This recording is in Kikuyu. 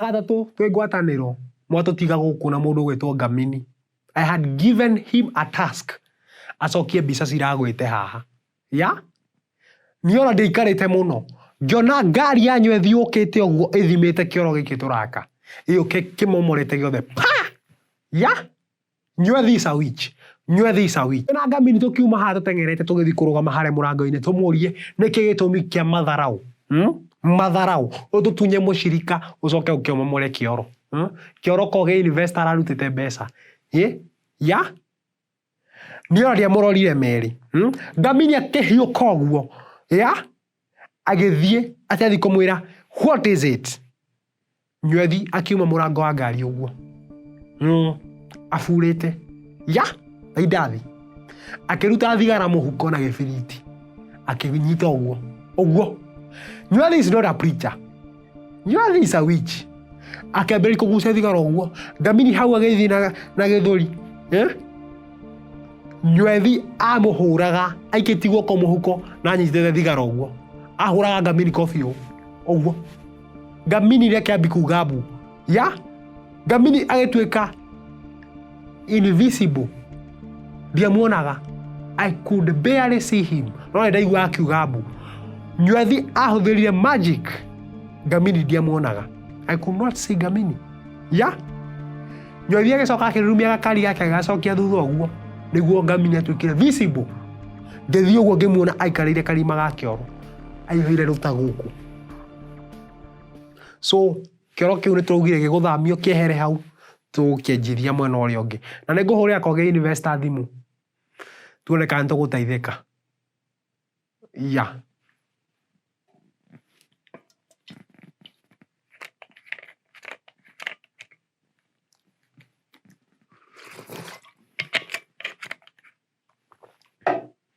Gatatũ twĩ ngwatanĩro mwatũtiga gũkũ na mũndũ ũgwĩtwo Ngamini. I had given him a task acokie mbica ciragwĩte haha. Ya? Niĩ ona ndiaikarĩte mũno ngĩona ngari ya Nywethi yũkĩte ũguo ĩthimĩte kĩoro gĩkĩ tũraka ĩyũke kĩmomorete gĩothe pa! Ya? Nywethi is a witch. Nywethi is a witch. Na Ngamini tũkiuma haha tũteng'erete tũgĩthiĩ kũrũgama harĩa mũrango-inĩ tũmũrie nĩkĩ gĩtũmi kĩa matharaũ. Hmm? Matharaũ. Ũtũtunye mũcirika ũcoke ũkĩomomore kĩoro. Hmm? Kĩoro ko gĩ investor ararutĩte mbeca. Ĩ? Ya? Niĩ ona ndiamũrorire merĩ. Hmm? Ngamini akĩhiũka ũguo. Ya? Agĩthiĩ atĩ athiĩ kũmwĩra what is it? Nywethi akiuma mũrango wa ngari ũguo aburĩte ya na indathi akĩruta thigara mũhuko na gĩbiriti akĩnyita ũguo ũguo. Nywethi is not a preacher. Nywethi is a witch. Akĩambĩrĩria kũgucia thigara ũguo. Ngamini hau agĩthiĩ na gĩthũri, eh? Nywethi amũhũraga aikĩtie guoko mũhuko na anyitĩte thigara ũguo, ahũraga Ngamini kobi ũguo. Ngamini reke ambi kuga mbu ya Ngamini agĩtuĩka invisible, ndiamuonaga. I could barely see him, no nĩ ndaiguaga akiuga mbu. Nywethi ahũthĩrire magic. Ngamini ndiamuonaga, I could not see Ngamini. Ya Nywethi agĩcoka akĩrurumia gakari gake agĩgacokia thutha ũguo nĩguo Ngamini atuĩkire visible. Ngĩthiĩ ũguo ngĩmuona aikarĩire karima ga kĩoro aihũire rũta gũkũ. So kĩoro kĩu nĩ tũraugire gĩgũthamio kĩehere hau, tũgũkĩanjithia mwena ũrĩa ũngĩ. Na nĩ ngũhũrĩra Koge Investor thimũ tuone kana nĩ tũgũteithĩka. Yeah.